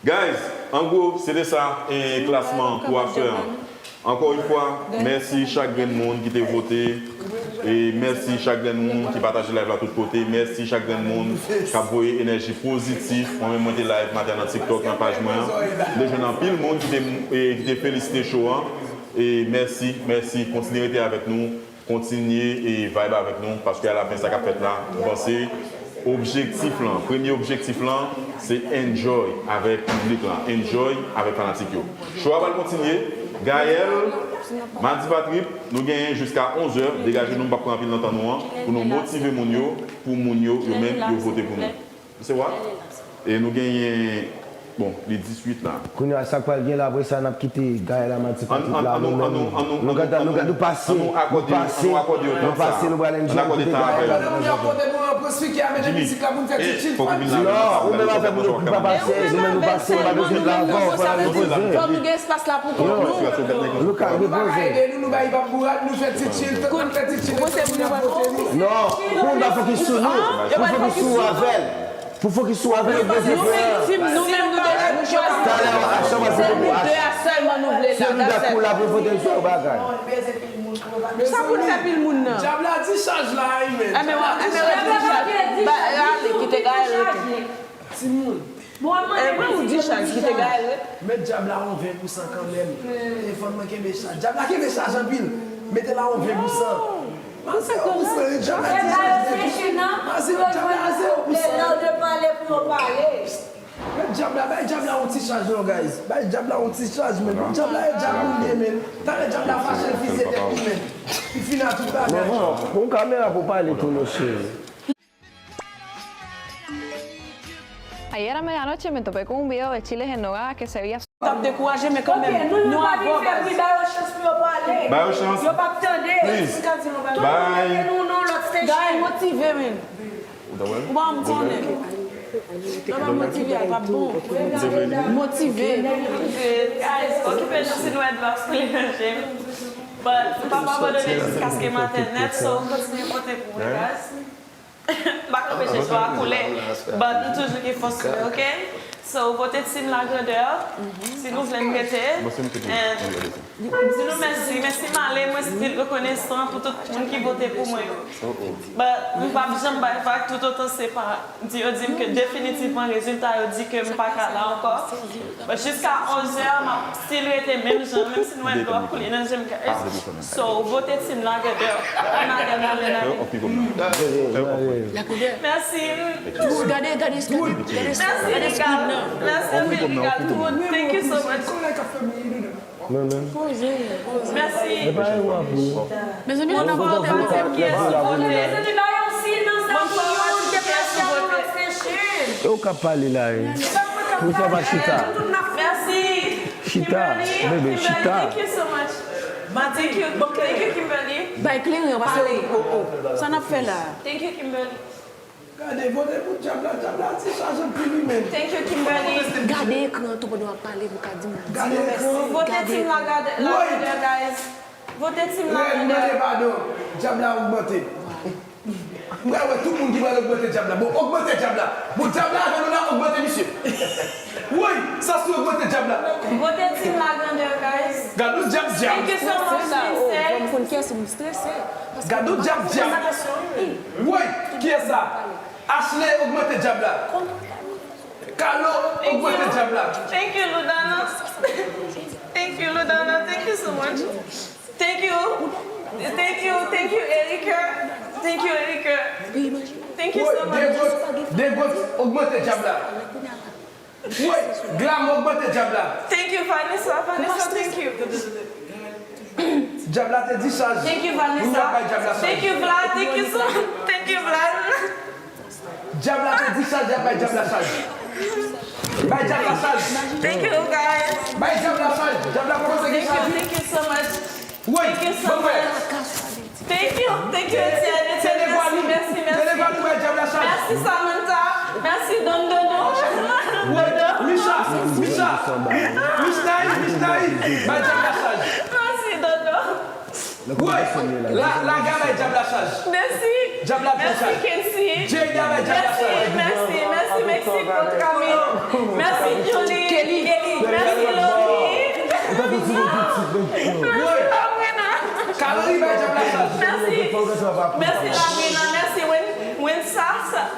Guys, an gwo, se te sa, e klasman pou afè an. Ankò yon fwa, mèsi chak grenn moun ki te vote. E mèsi chak grenn moun ki pataje live la tout kote. Mèsi chak grenn moun k ap voye enèji pozitif. Mwen menm, mwen te live maten nan TikTok, nan paj mwen an. M te jwenn anpil moun ki te, e, ki te felisite show an. E mèsi, mèsi. Kontinye rete avèk nou. Kontinye e vibe avèk nou, paske alafen sa k ap fèt la, m panse objektif lan, premye objektif lan, se enjoy avèk piblik lan, enjoy avèk fanatik yo. Show a pral kontinye. Gaël, Madi pa trip, nou genyen jiska onz è, degaje nou, m p ap pran anpil nan tan nou an, pou nou motive moun yo, pou moun yo, yo menm, yo vote pou nou. Se wa? E nou genyen, bon, li dizuit la. Kounye a, sa k pral gen la, apre sa, n ap kite Gaël a Madi pa trip la, nou menm, nou, nou gentan, nou, nou pase, nou pase, nou pase, nou pral enjoy, kite Gaël la. Jimmy, eh, fòk ou vin la. Non, ou menm avè m, nou pa pase, nou menm nou pase, nou pa bezwen la ankò, fò n al repoze. Fò nou gen espas la pou kont nou. Nou ka repoze. Nou bay bab bourad, nou fè ti chill, tout moun fè ti chill, epi moun ap vote nou. Non, pou moun pa fokis sou nou, pou fokis sou avè l. Pou fokis sou avè l, nou bezwen fè. Nou menm, nou bezwen. Talè a, chanm an se pou nou. Se nou de a sèlman nou vle la. Se nou de pou la pou vote sou bagay. Sa pou n fè pil moun nan. Dyab la di chaj la, wi, men. Enben, enben, rete di chaj. Ba, rale, kite gaye rete. Timoun. Enben, ou di chaj, kite gaye rete. Met dyab la yon ven pou san kanmenm. E fò n mwen kenbe chaj. Dyab la kenbe chaj anpil. Mete la yon ven pou san. Mase yon pou san, dyab la di chaj. Mase dyab la, mase yon pou san. Met dyab la, bay dyab la yon ti chaj non, guys. Bay dyab la yon ti chaj, men. Dyab la e dyab moun ye, men. Talè dyab la fache, l fizye tèt li, men. Li fini ak tout bagay. Bon, bon, pran kamera pou pale tou, mesye. Ayer a medianoche me topé con un video de chiles en nogada que se veía. T ap dekouraje, men kanmenm, nou avè w, guys. Ba yo chans. Yo p ap tande. Please. Bye. Guys, motive, men. Ou pa m konnen. Lè w pa motive, a, l p ap bon. Motive. Guys, okipe nou si nou wè dlo ap koule nan je m. But m p ap abandone jiskaske maten nèt, so kontinye vote pou mwen, guys. M pa ka anpeche dlo a koule, but m toujou gen fòs mwen, oke? So, vote Team La Grandeur, si nou vle m rete. And m di nou mèsi, men si m ale, mwen still rekonesan pou tout moun ki vote pou mwen yo. But m p ap janm bay vag toutotan se pa di yo di m ke definitivman rezilta yo di ke m pa ka la ankò. But jiska onz è, m ap still rete menm jan, menm si nou wè dlo ap koule nan je m, guys. So, vote Team La Grandeur. Ann ale, ann ale, ann ale. Mèsi. Gade, gade, gade, gade, gade screen nan. Mèsi anpil, piga tout. Thank you so much. Mèsi. Mezanmi, nou vote, vote, vote. Mezanmi, ba yon sil nan sa pou yo deplase a nou nan session. E ou k ap pale la, e? Poukisa w pa chita? Mèsi. Chita, bebe, chita. Thank you so much. Thank you, thank you, Kimberly. Bay kleren an, pase, o, o, o. Sa n ap fè la? Thank you, Kimberly. Gade, vote pou dyab la, dyab la ti chaj anpil wi menm. Thank you, Kimberly. Gade ekran an tou pandan w ap pale pou w ka di m. Gade ekran an. Vote Team La Grandeur, guys. Vote Team La Grandeur. Mwen mande padon. Dyab la ogmante. Mwen wè tout moun ki pral ogmante dyab la. Bon, ogmante dyab la. Bon, dyab la avè nou la, ogmante misye. Woy, sa sou ogmante dyab la. Vote Team La Grandeur, guys. Gade dyab dyab. Thank you so much, Lindsay. Gade dyab dyab. Woy, kiyès sa? Ashley ogmante dyab la. Carlo ogmante dyab la. Thank you, Ludana. Thank you, Ludana. Thank you so much. Thank you. Thank you, thank you, Erica. Thank you, Erica. Thank you so much. Degos, Degos ogmante dyab la. Woy, Glam ogmante dyab la. Thank you, Vanessa. Vanessa, thank you. Dyab la te dichaj. Thank you, Vanessa. Thank you, Vlad. Thank you so much. Thank you, Vlad. Dyab la te dichaj, y ap bay dyab la chaj. Bay dyab la chaj. Thank you, guys. Bay dyab la chaj. Dyab la kòmanse gen chaj. Thank you so much. Woy, thank you so much. Thank you, thank you, Etienne. Etienne, mèsi, mèsi, mèsi. Bay dyab la chaj. Mèsi, Samantha. Mèsi, Don Dodo. Woy, Micha, Micha, Mish Naï, Mish Naï. Bay dyab la chaj. Mèsi, Dodo. Woy, Laga bay dyab la chaj. Mèsi. Dyab la pran chaj. Mèsi, Kensi. Jada bay dyab la chaj. Mèsi, mèsi, mèsi, Mexico, Camille. Mèsi, Julie. Kelly. Mèsi, Lori. Mèsi, Sabrina. Kalori bay dyab la chaj. Mèsi. Mèsi, Sabrina. Mèsi, Wen-, Wensa.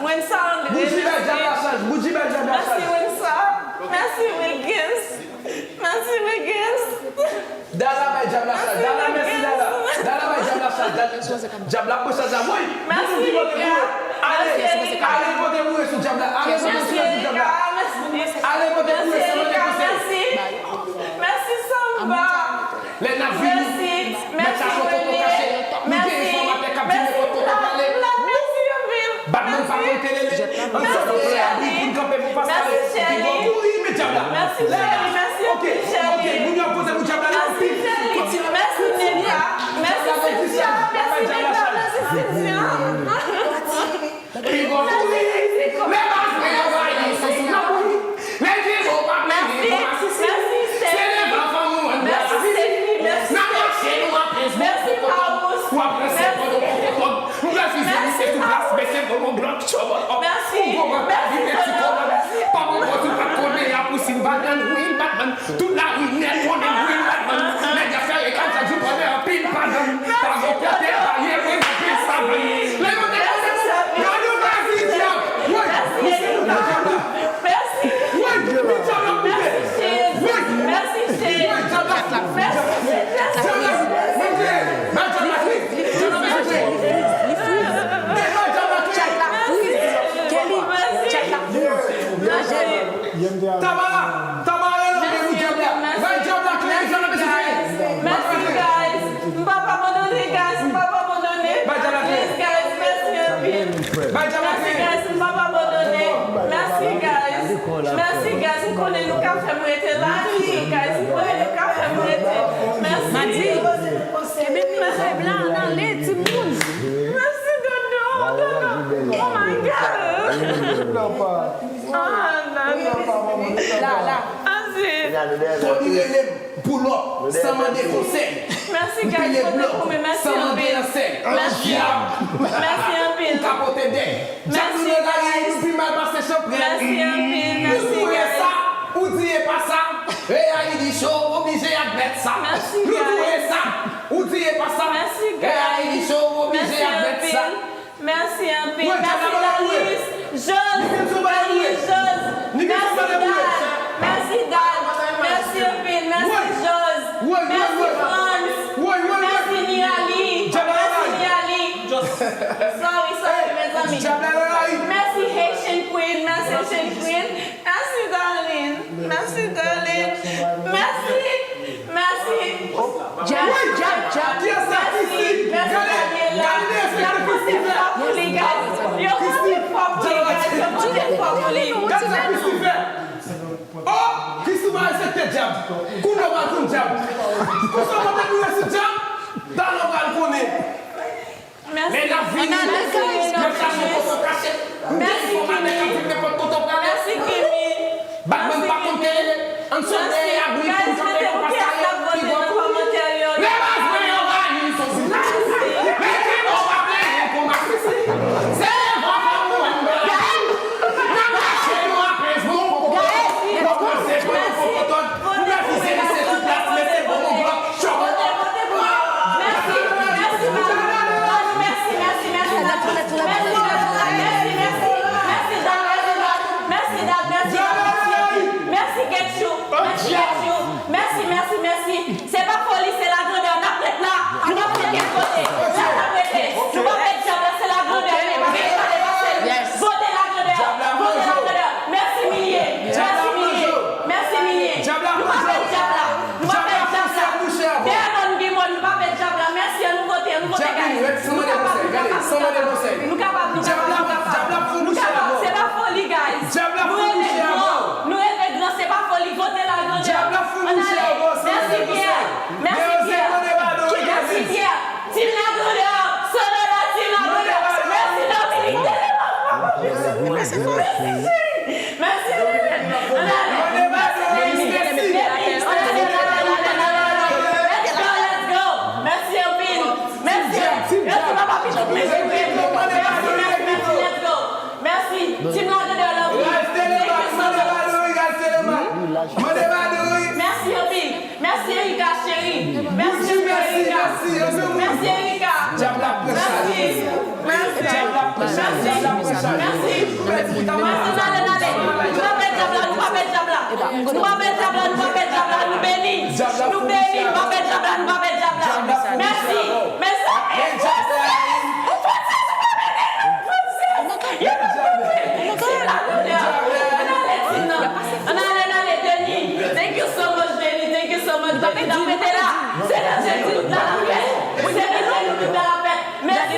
Wensa André. Bouji bay dyab la chaj. Bouji bay dyab la chaj. Mèsi, Wensa. Mèsi, Wilkins. Mèsi, Wilkins. Dala bay dyab la chaj. Dala, mèsi, Dala. Dala bay dyab la chaj. Dyab la pran chaj la. Woy. Mèsi, Mika. Ale, ale pote boure sou dyab la. Ale pote boure sou dyab la. Ale pote boure sou dyab la. Mèsi. Mèsi, Samba. Lè n ap vini, mèt chache kote w kache. Nou gen enfòmatè k ap di nenpòt kote w prale. Batman pa konte lele. Ann sòti nan abri pou n kanpe pou pas pale. Piga w kouri, men dyab la. Lè, oke, oke, moun yo ap vote pou dyab la, n ap vini. Kontinye. Mèsi, Nelia. Mèsi, Cynthia. Mèsi, Nelia. Mèsi, Cynthia. Piga w kouri. Lè baz mwen anvayi, se sou nan bouyi. Lè gen bon pa plenyen pou asiste. Se devan fanm ou ann pral asiste. N ap mache nou ap pens bon kokotòg. W ap ranse pandan w kokotòg. M refize misye sou plas, mesye bon bon blòk, tchòbòlòk. Ou gon mwen pa vin peti kolòn. Pa bon pòt ou pa t konnen y ap pousi m pa Tout lari nèt konnen m Green Batman. Nèg y ap fè reklam chak jou, pale anpil padan. Pa gen kote pa ye, mwen anpil savan. Lè yo te konnen, gade yon gazin dyab. Woy, misye nou nan dyab la. Woy, li dyab la koupe. Woy, woy, dyab la. Dyab la, mon Dieu, bay dyab la kri. Dyab la kri. Bay dyab la kri. Kelly, chat la. Tamara, Tamara, rele anpil pou dyab la. Bay dyab la kle, dyab la bezwen kle. Mèsi, guys. M p ap abandone, guys. M p ap abandone. Bay dyab la kle. Please, guys. Mèsi anpil. Bay dyab la kle. Mèsi, guys. M p ap abandone. Mèsi, guys. Mèsi, guys. M konnen nou ka fè m rete la toujou, guys. M konnen nou ka fè m rete. Mèsi. Kenbe mikwo blan nan ale, timoun. Mèsi, Dodo. Dodo. Oh my God. Ah, la, la. La, la. Tony rele m, pull up, san mande konsèy. Mèsi, guys, pote pou mwen. Mèsi anpil. Mèsi. Mèsi anpil. Ou ka pote dèy. Dyab nou nan lari, nou pi mal pase chanpren. Mèsi anpil. Mèsi, guys. Ou di e pa sa. Reyalite cho, oblije admèt sa. Mèsi, guys. Nou di e sa. Ou di e pa sa. Mèsi, guys. Reyalite cho, oblije admèt sa. Mèsi anpil. Mèsi anpil. Mèsi, Dalis. Jòz. Dalis, Jòz. Mèsi, Dad. Mèsi, Dad. Mèsi anpil. Mèsi, Jòz. Mèsi, Frans. Mèsi, Niali. Mèsi, Niali. Sorry, sorry, mezanmi. Mèsi, Haitian Queen. Mèsi, Haitian Queen. Mèsi, darling. Mèsi, darling. Mèsi. Mèsi. Djab, djab, djab. Kiyès sa, Christy? Gade, gade derespekte Christy fè. Yo konte fò pou li, guys. Yo konte fò pou li, guys. Yo konte fò pou li. Gade sa Christy fè. Oh, Christy pa respekte djab. Kounye a w pral konn djab. Konsa w pa te konn resi djab. Talè w pral konnen. Mèsi. Men n ap vini, n ap chache yon kote kache. M gen enfòmatè k ap viv nenpòt kote w prale. Mèsi, Kimi. Batman pa konn tele. Ann sonde abri pou n kanpe pou pa kare pi gwo kou. Lè baz mwen yo rayi sou sila. Men Kimi w pa plenyen kòm aksesib. Se van fòm ou ann bay. N ap mache nou apèz nou. Kòmanse pran yon fòm otòn. Ou refize lese sou plas, mete bon moun blòk. Mèsi, mèsi, mèsi, mèsi, mèsi, mèsi, mèsi, mèsi, mèsi, mèsi, mèsi, mèsi, mèsi, mèsi, Dad, mèsi, Dad, mèsi, Dad, mèsi, mèsi, Ketchou, mèsi, Ketchou, mèsi, mèsi, mèsi. Se pa foli, se lagrandè, n ap ret la, nou p ap fè kenn kote, la n ap rete, nou p ap pèd djab la, se lagrandè, nou p ap pale pase l, vote lagrandè, vote lagrandè, mèsi Milye, mèsi Milye, mèsi Milye, nou p ap pèd djab la. Nou pa pèdi djab la. Dèyè lòn gen mò, nou pa pèdi djab la. Mèsi, ann nou vote, ann nou vote, guys. Nou kapab, nou kapab, nou kapab, nou kapab, nou kapab. Nou kapab. Se pa foli, guys. Nou reve gran, nou reve gran, se pa foli. Vote lagrandè. Ann ale. Mèsi, Pierre. Mèsi, Pierre. Mèsi, Pierre. Team lagrandè. Sonoda, team lagrandè. Mèsi, Dominique. Mèsi, Dominique. Mèsi, Dominique. Ann ale. Mèsi, Dominique. Mèsi, Dominique. Ann ale, ann ale, ann ale, ann ale, ann ale. Let's go, let's go. Mèsi anpil. Mèsi. Mèsi, papa pitit, mèsi, mèsi, mèsi, let's go. Mèsi. Team lagrandè, love you. Thank you so much. Mèsi anpil. Mèsi, Erika, cheri. Mèsi anpil, Erika. Mèsi, Erika. Mèsi. Mèsi. Mèsi. Mèsi. Mèsi, n ale, n ale. Nou pa pèdi djab la, nou pa pèdi djab la. Nou pa pèdi djab la, nou pa pèdi djab la. Nou beni. Nou beni, nou pa pèdi djab la, nou pa pèdi djab la. Mèsi. Mèsi. Francis, ou pa beni, non, Francis. Yo pa konprann. Se la doulè. Ann ale, Tina. Ann ale, ann ale, Denis. Thank you so much, Denis. Thank you so much. Mete la. Se nan Jezi tout la la fèt. Se nan Jezi tout la la fèt. Mèsi.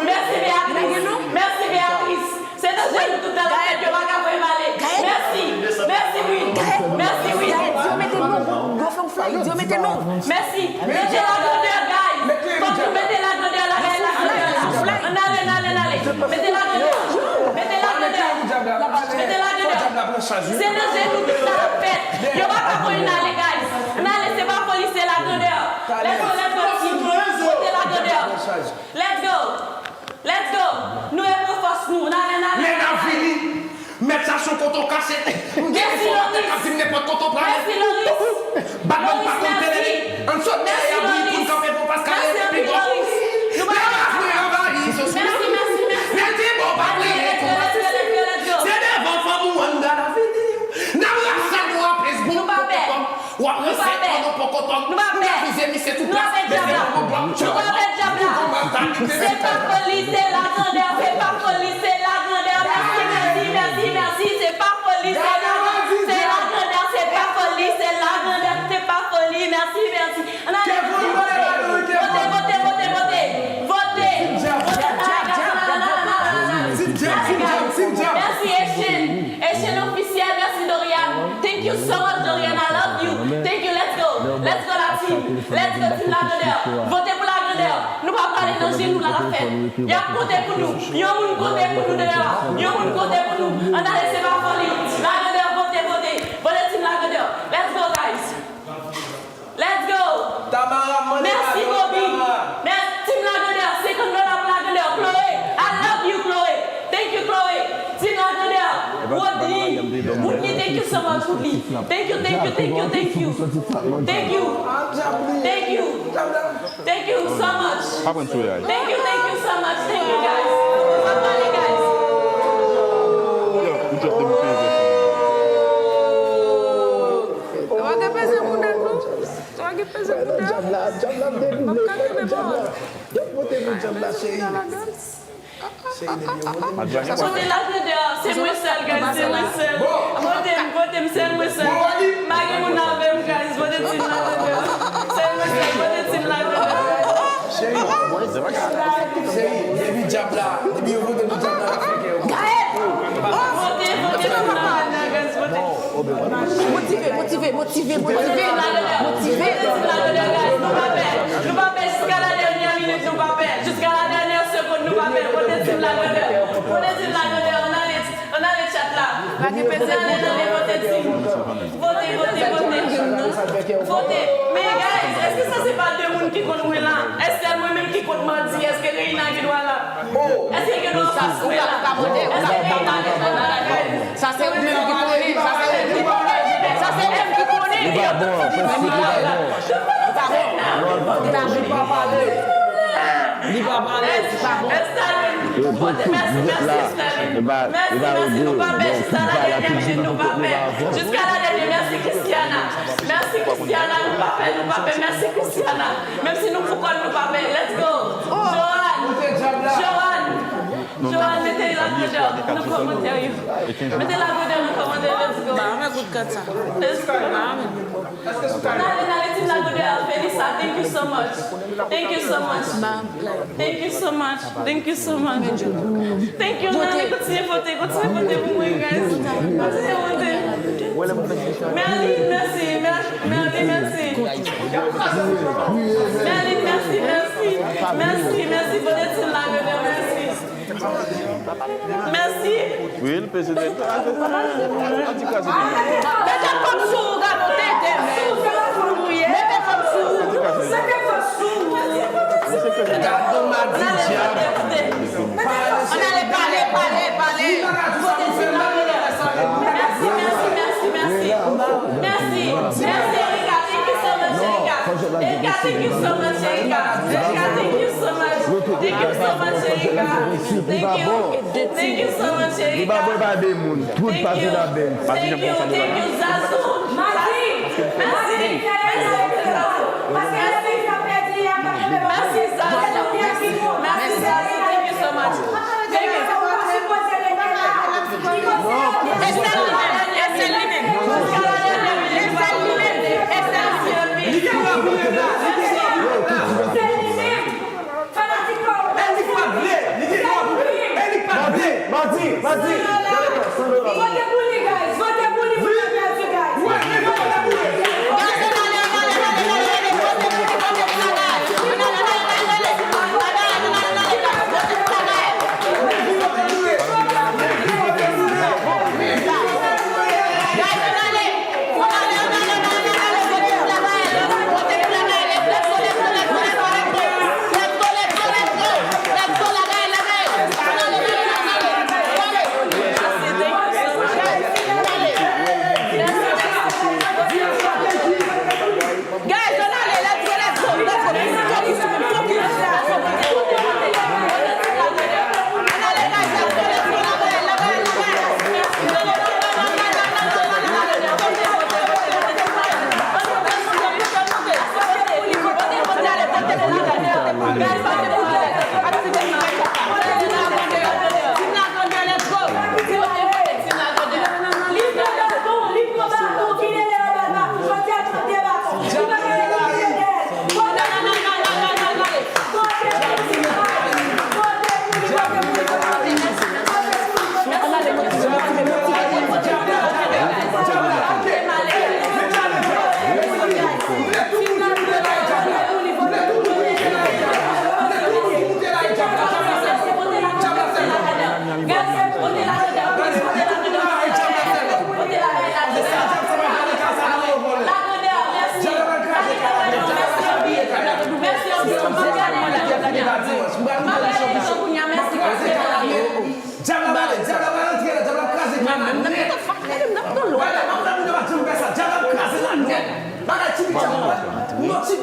Mèsi, Beatrice. Mèsi, Beatrice. Se nan Jezi tout la la fèt. Yo pa ka voye m ale. Mèsi. Mèsi, wi. Mèsi, wi. Yo mete non. Yo fè yon flay. Yo mete non. Mèsi. Mete lagrandè, guys. Fòk nou mete lagrandè la, guys, lagrandè la. Ann ale, ann ale, ann ale. Mete lagrandè. Mete lagrandè. Mete lagrandè. Se nan Jezi tout la la fèt. Yo pa ka voye n ale, guys. Ann ale, se pa foli, se lagrandè. Let's go, let's go, team. Mete lagrandè. Let's go. Let's go. Nou repran fòs nou. N ale, n ale, n ale, n ale. Lè n ap vini, mèt chache yon kote w kache. M gen enfòmatè k ap di m nenpòt kote w prale. Mèsi, Loris. W ap ranse kò nou poko tòg. Nou pa pè. Pou revize misye tou plas. Nou pa pè djab la. Nou pa pè djab la. Se pa foli, se lagrandè. Se pa foli, se lagrandè. Mèsi, mèsi, mèsi, mèsi. Se pa foli, se lagrandè. Se pa foli, se lagrandè. Se pa foli, mèsi, mèsi. Ann ale, vote, vote, vote, vote. Vote. Vote. Mèsi, Echin. Echin ofisyèl, mèsi, Dorian. Thank you so much, Dorian. I love you. Thank you. Let's go. Let's go, la team. Let's go, team Lagrandè. Vote pou Lagrandè. Nou pa prale nan je nou la, l ap fèt. Y ap konte pou nou. Yon moun konte pou nou deyò a. Yon moun konte pou nou. Ann ale, se pa foli. Lagrandè, vote, vote. Vote, team Lagrandè. Let's go, guys. Let's go. Tamara, mande padon, Tamara. Mèsi, Bobi. Mèsi, team Lagrandè. Senkant dola pou Lagrandè. Chloé, I love you, Chloé. Thank you, Chloé. Team Lagrandè. Woodly. Woodly, thank you so much, Woodly. Thank you, thank you, thank you, thank you. Thank you. Thank you. Thank you so much. Pa pran sou yay. Thank you, thank you so much. Thank you, guys. Mwen pale, guys. Yo, ou trap de mouton. Ou pa gen peze moun nan, non. Ou pa gen peze moun nan. Djab la, djab la, m te vin. M ap ka kenbe pawòl. Yo, pote pou djab la, cheri. Cheri, depi yo vote. Vote Lagrandè, se mwen sèl, guys, se mwen sèl. Vote m, vote m, se mwen sèl. M pa gen moun avè m, guys, vote team Lagrandè. Se mwen sèl, vote team Lagrandè. Cheri, cheri, depi djab la, depi yo vote pou djab la, l ap fè kè yo. Gaël! Vote, vote team Lagrandè, guys, vote. Motive, motive, motive, motive, motive. Vote team Lagrandè, guys, nou pa pè. Nou pa pè jiska la dènyè minit, nou pa pè. Jiska la dènyè segonn, nou pa pè. Vote team Lagrandè. Vote team Lagrandè. Ann ale, ann ale chat la. Ann ale, ann ale, vote team. Vote, vote, vote. Vote. Men, guys, èske sa se pa de moun ki konn mwen la? Èske sèl mwen menm ki konn mandi? Èske Reina gen dwa la? Èske gen dwa fas mwen la? Èske Reina gen dwa la? Sa se ou menm ki konnen, sa se ou menm ki konnen, sa se ou menm ki konnen. Li pa bon, prensip li pa bon. Li pa bon. Li pa bon. Li pa pale, li pa bon. Yo, pou tout vòt la, li pa, li pa rete, bon, tout bagay la, tout jounal nou kote nou pa fò. Jiska la dènyè, mèsi Christiana. Mèsi Christiana, nou pa pè, nou pa pè, mèsi Christiana. Menm si nou pou kò n, nou pa pè. Let's go. Joanne. Joanne. Joanne, mete Lagrandè nan kòmantè yo. Mete Lagrandè nan kòmantè, let's go. Ba, mwen kout kat sa. Let's go. N ale, n ale, team Lagrandè, Felisa, thank you so much. Thank you so much. Thank you so much. Thank you so much. Thank you, n ale, kontinye vote, kontinye vote pou mwen, guys. Kontinye vote. Merlin, mèsi, Mer-, Merlin, mèsi. Merlin, mèsi, mèsi. Mèsi, mèsi, vote team Lagrandè, mèsi. Mèsi. Wi, l peze tèt. Mete kòb sou ou, gade, tete. Mete kòb sou ou. Mete kòb sou ou. Gade, madi djab. Ann ale, pale, pale, pale. Mèsi, mèsi, mèsi, mèsi. Mèsi, mèsi, Erika. Thank you so much, Erika. Erika, thank you so much, Erika. Erika, thank you so much. Thank you so much, Erika. Thank you. Thank you so much, Erika. Li pa bon, pa de moun. Tout pase la bèl. Thank you, thank you, Zazou. Mèsi, mèsi, mèsi, Zazou. Mèsi, Zazou. Mèsi, Zazou. Thank you so much. Thank you. E sèl li menm, e sèl li menm. E sèl li menm, e sèl li menm. Fanatik pa w. Elik pa t vle, li gen dwa pou l. Elik pa t vle. Madi, madi, madi. Gade sa, san dola. Vote pou li, guys. Vote pou li pou l pèdi, guys. Wi, wi, vote pou li.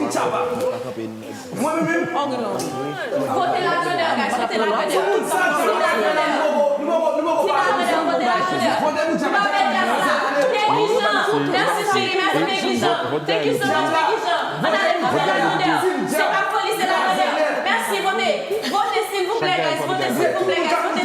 Mwen menm, menm. Vote la grandeur, guys. Vote la grandeur. Vote la grandeur. Vote la grandeur. Vote la grandeur. Peggy Jean. Merci, chérie. Merci, Peggy Jean. Thank you so much, Peggy Jean. Ann ale, vote la grandeur. Se pa foli, se la grandeur. Merci, vote. Vote, s'il vous plaît, guys. Vote, s'il vous plaît, guys.